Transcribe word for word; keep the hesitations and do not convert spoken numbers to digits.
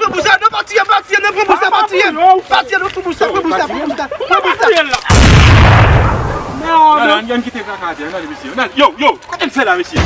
Pran bous la, non, pa tiye, pa tiye, non, pran bous la, pa tiye. Pa tiye, non, pran bous la, pran bous la, pran bous la, pran bous la. Non, non, ann kite kaka atè, ann ale, mesye. Ann ale. Yo, yo, kote n fè la, mesye?